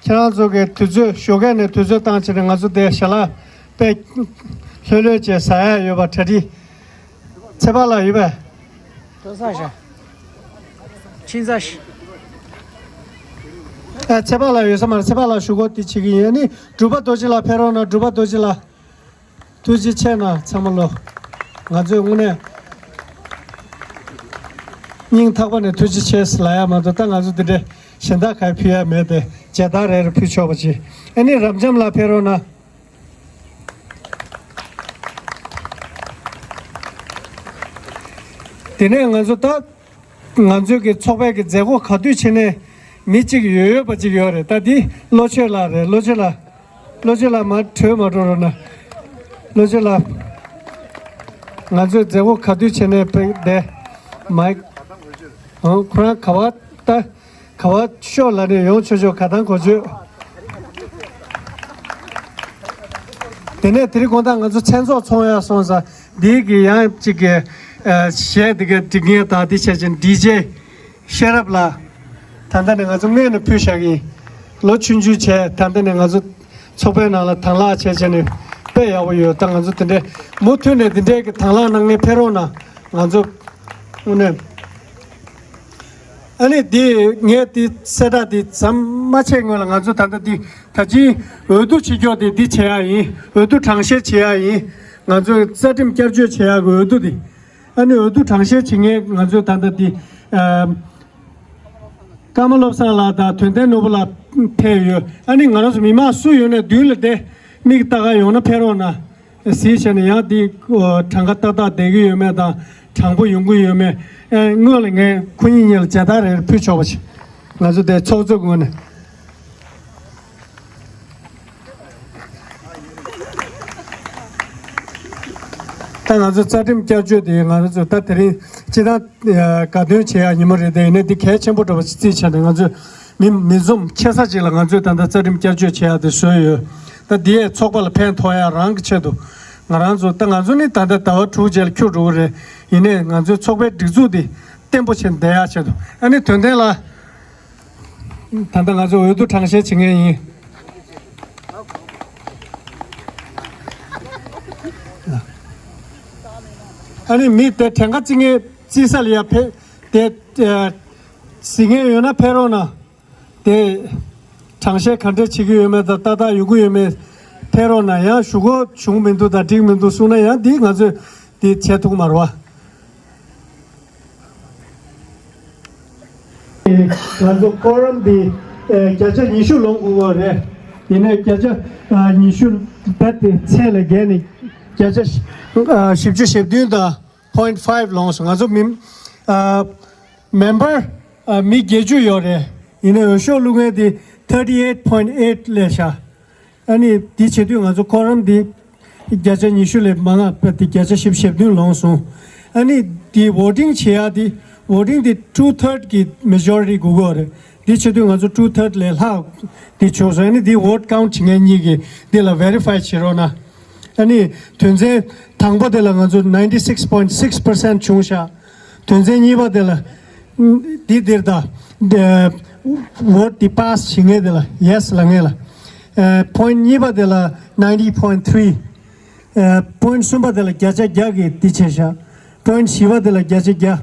ཁྱེད་རང་ཚོ་གི་དུས་ཚོད་ཞོགས་ཀས་ནས་དུས་ཚོད་བཏང་བྱས་ནས་ང་ཚོ་དེ་ཞལ་ལག་དཔེ་ལྷོད་ལྷོད་བྱས་ཟ་ཡ་ཡོད་པ་གྲ་སྒྲིག་ཚེ་དཔག་ལགས་ཡོད་པས། ཏོ་ས་ཤ། ཆིན་ས་ཤ། ཨ་ཚེ་དཔག་ལགས་ཡོད་ས་མ་རེད། ཚེ་དཔག་ལགས་ཞུ་སྒོ་དེ་བྱེད་ཀྱི་ཡིན། ཨ་ནི་འབྲུག་པ་རྡོ་རྗེ་ལགས་ཕེབས་རོགས་གནང་། འབྲུག་པ་རྡོ་རྗེ་ལགས། ཐུགས་རྗེ་ཆེ་གནང་། ཚང་མ་ལོ། ང་ཚོས་དངོས་གནས་སྙིང་ཐག་པ་ནས་ཐུགས་རྗེ་ཆེ་ལབ་ཡ་མ་གཏོགས། ད་ང་ཚོ་འདི་འདྲའི་གཞན་དག་ག་ཕུལ་ཡ་མེད་དེ། མཇལ་དར་རེ་རེ་ཕུལ་ཆོག་པ་ཅིག་ཨ་ནི་རབ་འབྱམས་ལགས་ཕེབས་རོགས་གནང་། དེ་ནས་ང་ཚོ་ད་ང་ཚོའི་གི་ཚོགས་པའི་གི་མཛད་སྒོ་ག་དུས་བྱེད་ནས་མི་གཅིག་ཡོད་ཡོད་པ་གཅིག་ཡོད་རེད། ད་འདི་བློ་ཆོས་ལགས་རེད། བློ་ཆོས་ལགས། བློ་ཆོས་ལགས་མར་བྲོས་མ་འགྲོ་རོགས་གནང་། བློ་ཆོས་ལགས། ང་ཚོའི་མཛད་སྒོ་ག་དུས་བྱེད་ནས་ཕེབས་བསྡད། མའིག་ཨང་། ཁོ་རང་ག་བ་ལྟ། ག་བ་ཤོག་ལབ་ནས་ཡོང་ཆོག་ཆོག་ག་དང་གོ་ཆོད། དེ་ནས་དེ་རིང་དགོང་དག་ང་ཚོ་མཚན་ཚོགས་ཚོགས་ཡ་སོང་ཙང་འདིའི་གི་ཡང་གཅིག་གི་ཨ་གཞས་འདི་ག་སྒྲིག་མཁན་དང་འདི་བྱས་ཅིང་ཌི་ཇེ་ཤེས་རབ་ལགས། ད་ལྟ་ནས་ང་ཚོ་སྔོན་ནས་ཕུལ་བཞག་གི་ཡིན། ལོ་ཆུང་ཆུང་བྱས། ད་ལྟ་ནས་ང་ཚོ་ཚོགས་པའི་ནང་ལ་དང་བླངས་བྱས་བྱས་ནས་དཔེ་ཡག་པོ་ཡོད། ད་ང་ཚོ་དེ་འདྲའི་མུ་མཐུད་ནས་འདི་འདྲའི་གི་དང་བླངས་གནང་མཁན་ཕེབས་རོགས་གནང་། ང་ཚོ་དངོས་གནས། ཨ་ནི་འདི་ངས་འདི་གསལ་བསྒྲགས་འདི་ཟམ་མ་ཆད་སྔོན་ལ། ང་ཚོ་ད་ལྟ་འདི་ད་ཅིའི་འོས་བསྡུ་བྱེད་ཀྱོག་འདི་འདི་བྱེད་ཡ་ཡིན། འོས་བསྡུ་གྲངས་བཤེར་བྱེད་ཡ་ཡིན། ང་ཚོའི་རྩ་ཁྲིམས་བསྐྱར་བཅོས་བྱེད་ཡ་གི་འོས་བསྡུ་འདི། ཨ་ནི་འོས་བསྡུ་གྲངས་བཤེར་བྱེད་མཁན་ང་ཚོའི་ད་ལྟ་འདི་ཨ། ཀརྨ་བློ་བཟང་ལགས་དང་དོན་ལྡན་ནོར་བུ་ལགས་ཕེབས་ཡོད། ཨ་ནི་ང་རང་ཚོ་མི་མང་སུ་ཡོད་ནས་མདུན་ལ་བསྡད། མིག་ལྟ་ག་ཡོང་ན་ཕེབས་རོགས་གནང་། གཟིགས་བྱས་ནས་ཡང་འདི་གྲངས་ཀ་ཏག་ཏག་བསྡད་ཀྱི་ཡོད་མེད་དང་། དྲང་པོ་ཡོང་གི་ཡོད་མེད། ཨེ་སྔོན་ལ་ངས་ཁོ་གཉིས་གཉིས་ལ་མཇལ་དར་རེ་ཕུལ་ཆོག་པ་ཞིག་ང་ཚོ་དེ་ཚོགས་གཙོའི་ངོས་ནས། ད་ང་ཚོ་རྩ་ཁྲིམས་བསྐྱར་བཅོས་དེ་ང་ཚོ་ད་དེ་རིང་སྤྱི་བཏང་དགའ་སྟོན་བྱེད་ཡག་ཉིན་མོ་རེད་དེ། ཡིན་ནའི་འདི་གལ་ཆེན་པོ་འདྲ་བ་ཞིག་བརྩིས་བྱས་ནས། ང་ཚོས་མི་མི་འཛོམས་ཆེ་ས་ཅིག་ལ་ང་ཚོས་ད་ལྟ་རྩ་ཁྲིམས་བསྐྱར་བཅོས་བྱེད་ཡག་དེ་བཟོས་ཡོད། ད་འདི་ཡས་ཚོགས་པ་ལ་ཕན་ཐོགས་ཡག་རང་གི་ཆེད་དུ། ང་རང་ཚོ་ད་ང་ཚོ་ནི་ད་ལྟ་ཟླ་བ་དྲུག་རྗེས་ལ་འཁྱུར་འགྲོ་གི་རེད། ཡིན་ནའི་ང་ཚོའི་ཚོགས་པའི་སྒྲིག་འཛུགས་འདི་བརྟན་པོ་བྱས་བསྡད་ཡག་ཆེད་དུ། ཨ་ནི་དོན་ལྡན་ལགས། ད་ལྟ་ང་ཚོ་འོས་བསྡུ་གྲངས་བཤེར་བྱེད་མཁན་ཡིན། ཨ་ནི་མི་དེ་གྲངས་ཀ་རྩིས་མཁན་རྩིས་ས་ལ་ཡར་ཕེབས་དེ། ཨ་གཟིགས་མཁན་ཡོད་ན་ཕེབས་རོགས་གནང་། དེ་གྲངས་བཤེར་ག་འདྲ་བྱེད་ཀྱི་ཡོད་མེད་དང་། ཏག་ཏག་ཡོང་གི་ཡོད་མེད་ཕེབས་རོགས་གནང་། ཡང་ཞུ་སྒོ་བྱུང་མི་འདུག་དང་འགྲིག་མི་འདུག་གསུངས་ན་ཡང་འདི་ང་ཚོས་འདི་བྱེད་ཐུབ་མ་རེད་བ། ང་ཚོ་ཀོ་རམ་འདི་ཨ་བརྒྱ་ཆ་ཉི་ཤུ་ལོངས་དགོས་པ་རེད། ཡིན་ནའི་བརྒྱ་ཆ་ཨ་ཉི་ཤུ་རྦད་དེ་ཚད་ལས་བརྒལ་ནས་བརྒྱ་ཆ་ཨ་བཞི་བཅུ་ཞེ་བདུན་དང་point five ལོངས་སོང་། ང་ཚོ་མི་ཨ་མེམ་བར་ཨ་མི་བརྒྱད་ཅུ་ཡོད་རེད། ཡིན་ནའི་འོས་ཤོག་བླུག་མཁན་དེ་thirty eight point eight ལས་བཞག་ཨ་ནི་དེ་བྱེད་དུས་ང་ཚོ་ཁོ་རམ་དེ་བརྒྱ་ཆ་ཉི་ཤུ་ལས་མང་ང་བ་དེ་བརྒྱ་ཆ་བཞི་བཅུ་ཞེ་བདུན་ལོངས་སོང་། ཨ་ནི་དེ་བོ་ཊིང་བྱེད་ཡག་དེ་བོ་ཊིང་དེ་two third གི་མེ་ཇོ་རི་ཊི་དགོས་ཀྱི་ཡོད་རེད། དེ་བྱེད་དུས་ང་ཚོ་two third ལས་ལྷག་དེ་བྱུང་སོང་། ཨ་ནི་དེ་བོ་ཊི་ཀའུན་ཊི་བྱེད་མཁན་གཉིས་ཀྱིས་དེ་ལ་ཝེ་རི་ཕའི་བྱེད་རོགས་གནང་། ཨ་ནི་དོན་ཚན་དང་པོ་དེ་ལ་ང་ཚོ ninety six point six percent བྱུང་ཤག་དོན་ཚན་གཉིས་པ་དེ་ལ། འདི་འདིར་ད། འདི་བོ་ཊི་འདི་པཱ་སི་བྱེད་མཁན་དེ་ལ་ཡེ་སི་ལབ་མཁན་ལ། ཨ་པོ་ཡིན་ཊི་གཉིས་པ་དེ་ལ་ninety point three། ཨ་པོ་ཡིན་ཊི་གསུམ་པ་དེ་ལ་བརྒྱ་ཆ་བརྒྱ་གི་འདི་བྱས་ཤག་པོ་ཡིན་ཊི་བཞི་པ་དེ་ལ་བརྒྱ་ཆ་བརྒྱ།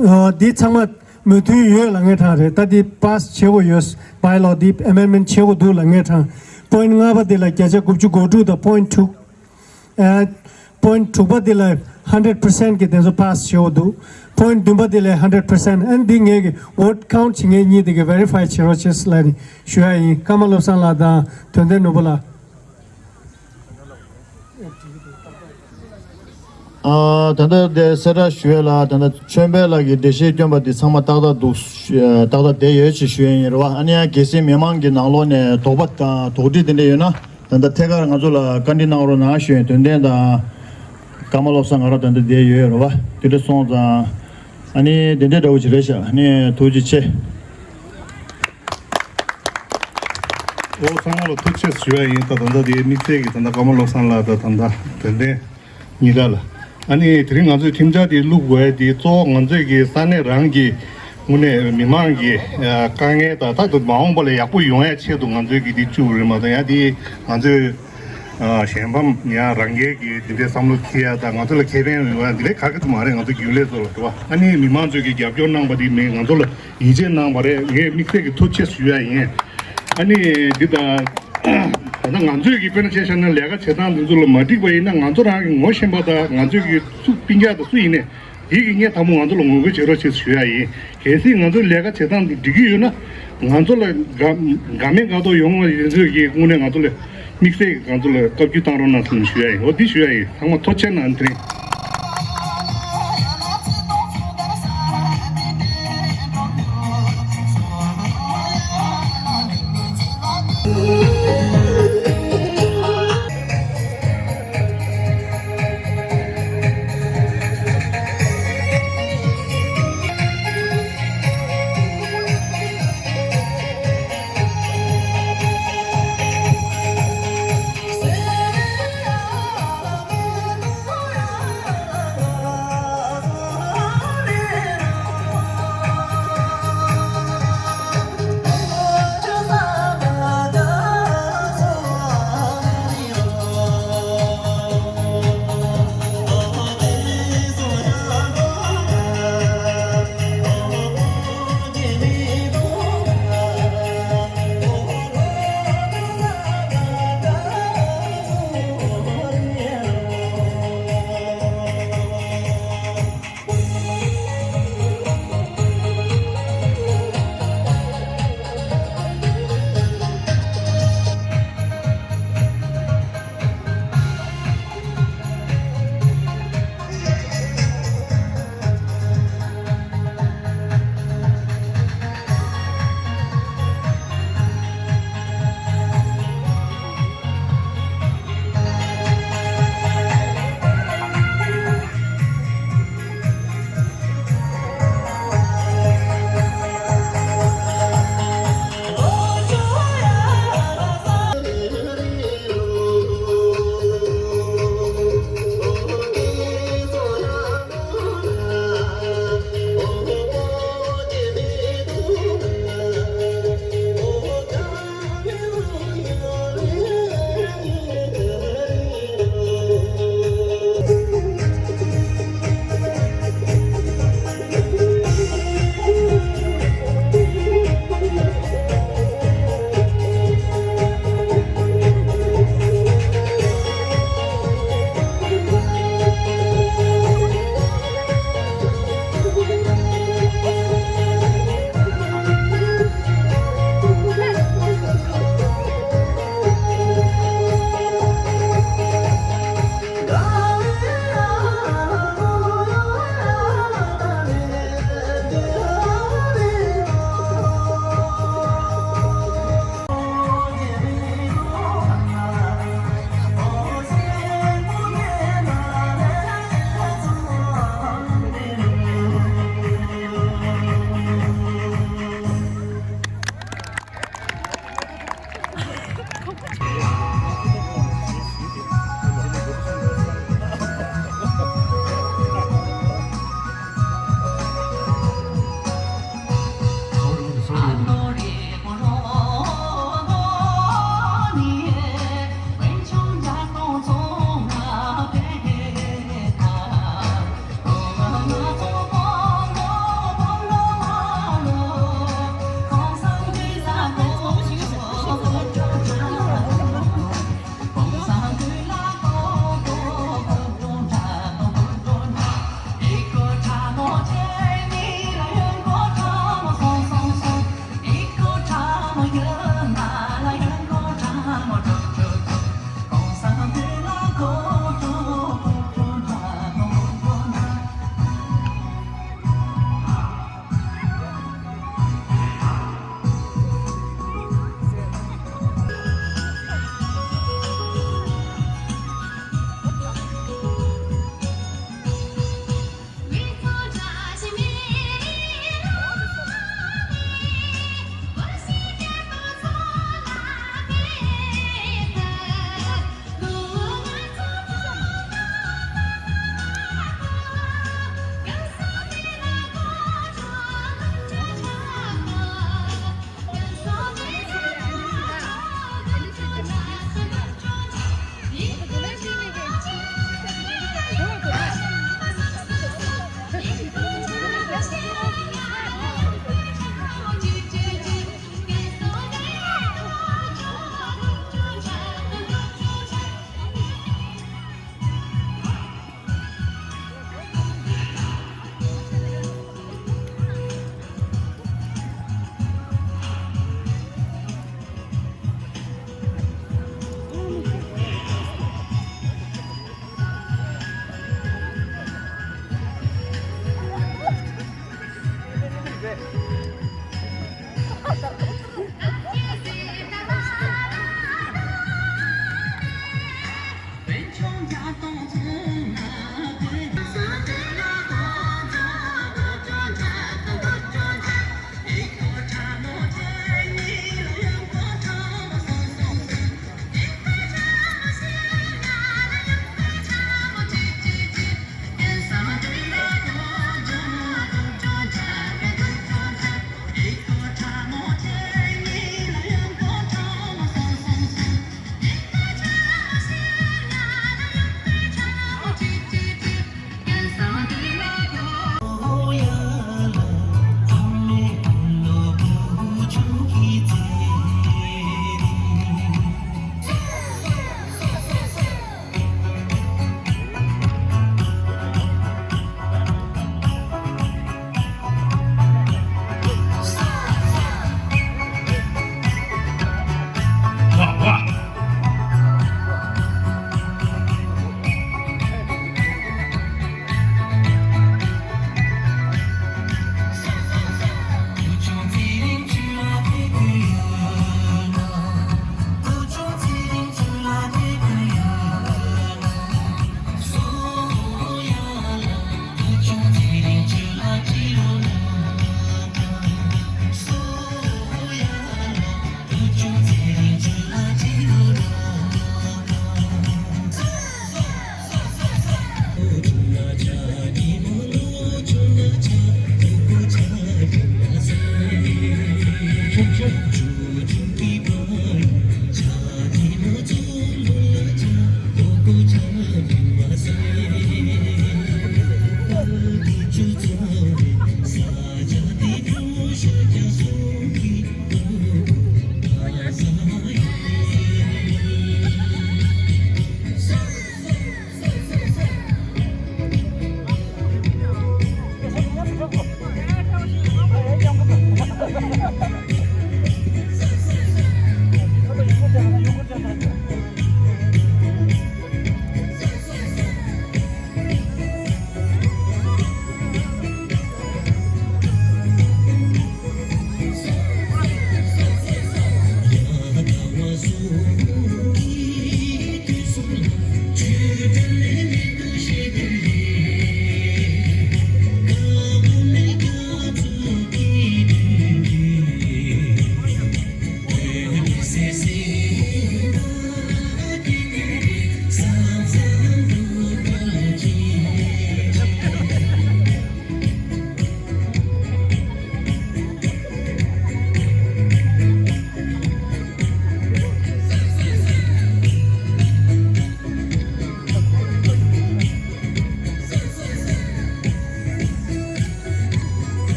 ཨ་འདི་ཚང་མ་མོས་མཐུན་ཡོད་ལབ་མཁན་གྲངས་རེད། ད་འདི་པཱ་སི་བྱེད་དགོས་ཡོད། བྷའི་ལོ་འདི་ཨ་མེན་མེན་ཊི་བྱེད་དགོས་འདུག་ལབ་མཁན་གྲངས། པོ་ཡིན་ཊི་ལྔ་པ་དེ་ལ་བརྒྱ་ཆ་དགུ་བཅུ་གོ་དྲུག་དང་པོ་ཡིན་ཊི་དྲུག་ཨ་པོ་ཡིན་ཊི་དྲུག་པ་དེ་ལ་hundred percent གི་དེ་ཚོ་པཱ་སི་བྱེད་དགོས་འདུག་པོ་ཡིན་ཊི་བདུན་པ་དེ་ལ་hundred percent། ཨ་འདི་ངས་ཀྱི་བོ་ཊི་ཀའུན་ཊི་བྱེད་མཁན་གཉིས་དེ་གི་ཝེ་རི་ཕའི་བྱེད་རོགས་བྱེད་ལབ་ནས་ཞུ་ཡ་ཡིན། ཀརྨ་བློ་བཟང་ལགས་དང་དོན་ལྡན་ནོར་བུ་ལགས། ཨ་ད་ལྟ་དེ་གསལ་བསྒྲགས་ཞུ་ཡས་ལ། ད་ལྟ་ཆོས་འཕེལ་ལགས་ཀྱིས་འགྲེལ་བཤད་བསྐྱོན་པ་འདི་ཚང་མ་ཏག་ཏག་འདུག་ཨ་ཏག་ཏག་བསྡད་ཡོད་ཅེས་ཞུ་ཡས་ཡིན་རེད་བ། ཨ་ནི་ཡང་གལ་སྲིད་མི་མང་གི་ནང་ལོགས་ནས་དོགས་པ་དང་དོགས་འདྲི་དེ་འདྲ་ཡོད་ན། ད་ལྟ་ཐད་ཀར་ང་ཚོ་ལ་བཀའ་འདྲི་གནང་རོགས་གནང་ཞུ་ཡས། དོན་ལྡན་དང་ ཀརྨ་བློ་བཟང་ང་རང་ད་ལྟ་བསྡད་ཡོད་རེད་བ། དེ་འདྲ་སོང་ཙང་ཨ་ནི་དེ་འདྲ་འདྲ་བོ་ཅིག་རེད་ཤག་ཨ་ནི་ཐུགས་རྗེ་ཆེ། ཨོ་ཚང་མ་ལ་ཐུགས་རྗེ་ཆེ་ཞུ་ཡ་ཡིན། ད་ད་ལྟ་དེ་དམིགས་བསལ་གྱི་ད་ལྟ་ཀརྨ་བློ་བཟང་ལགས་དང་ད་ལྟ་དོན་ལྡན་གཉིས་ཀ་ལ། ཨ་ནི་དེ་རིང་ང་ཚོས་ཁྲིམས་འཆར་དེ་བླུག་དགོས་ཡ་དེ་གཙོ་བོ་ང་ཚོས་ཀྱི་ས་གནས་རང་གི་དངོས་གནས་མི་མང་གི་ཨ་དཀའ་ངལ་དང་ད་དུང་མ་འོངས་པ་ལ་ཡག་པོ་ཡོང་ཡ་ཆེད་དུ་ང་ཚོས་ཀྱི་དེ་བཅུག་རེད་མ་གཏོགས་ཡ་དེ་ང་ཚོས་ཨ་གཞན་ཕམ་ཡང་རང་རྒྱལ་གྱི་འདི་འདྲའི་བསམ་བློ་འཁྱེར་ཡ་དང་ང་ཚོ་ལ་ཁེ་ཕན་ཡོང་ཡ་འདི་འདྲའི་ག་གེ་ཙམ་མ་རེད། ང་ཚོ་རྒྱུན་ལས་ཚོ་ལ་འགྲོ་བ་ཨ་ནི་མི་མང་ཚོས་ཀྱི་རྒྱབ་སྐྱོར་གནང་པ་དེ་མིན་ང་ཚོ་ལ་ཡིད་ཆེས་གནང་བ་རེད། ངས་དམིགས་བསལ་གྱི་ཐུགས་རྗེ་ཆེ་ཞུ་ཡ་ཡིན། ཨ་ནི་འདི་དང་ད་ལྟ་ང་ཚོས་ཀྱི་དཔེར་ན་ཆ་བཞག་ན་ལས་ཀ་བྱེད་སྟངས་འདི་ཚོ་ལ་མ་འགྲིག་པ་ཡིན་ན་ང་ཚོ་རང་གི་ངོ་ཤེས་པ་དང་ང་ཚོས་ཀྱི་སུ་སྤུན་ཀྱག་དང་སུ་ཡིན་ནའི་དེ་གི་ངས་དང་པོ་ང་ཚོ་ལ་ངོ་རྒོལ་བྱེད་རོགས་བྱེད་ཞུ་ཡ་ཡིན། གལ་སྲིད་ང་ཚོའི་ལས་ཀ་བྱེད་སྟངས་འདི་འགྲིག་གི་ཡོད་ན་ང་ཚོ་ལ་དགའ་དགའ་མེད་དགའ་མདོག་ཡོང་བ་ཡིན་ཚོད་ཀྱི་དངོས་གནས་ང་ཚོ་ལ་དམིགས་བསལ་གྱི་ང་ཚོ་ལ་བཀའ་བཀྱོན་བཏང་རོགས་གནང་ཟེར་ནས་ཞུ་ཡ་ཡིན། འོ་འདི་ཞུ་ཡ་ཡིན། ཚང་མ་ཐུགས་རྗེ་གནང་། དེ་རིང་